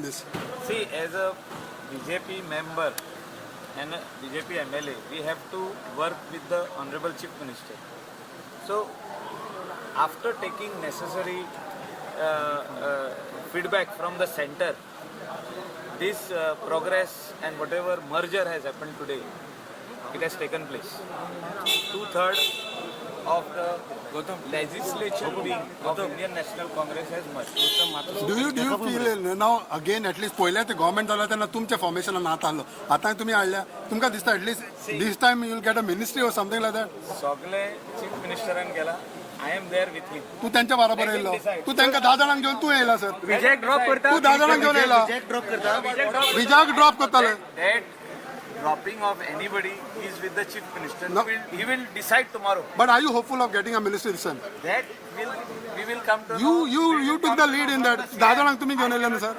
this? See, as a BJP member and a BJP MLA, we have to work with the Honorable Chief Minister. So, after taking necessary feedback from the center, this progress and whatever merger has happened today, it has taken place. 2/3 of the legislature wing of Indian National Congress has merged. Do you feel now again, at least पयले ते government जालें तेन्ना तुमच्या फॉर्मेशनान हात आहलो, आतां तुमी हाडल्या, तुमकां दिसता at least this time you will get a ministry or something like that? सगळे चीफ मिनिस्टरान केला. I am there with him. तूं तेंच्या बरोबर येयलो, तूं तांकां 10 जाणांक घेवन तूं येयला सर. विजयाक ड्रॉप करता. तूं 10 जाणांक घेवन येयला, विजयाक ड्रॉप करताले. That dropping of anybody is with the chief minister. No. He will decide tomorrow. But are you hopeful of getting a ministry this time? That will we will come to you know. You We you will took come the to lead know in from that. the 10 CM. जाणांक तुमी घेवन येयले न्हू sir.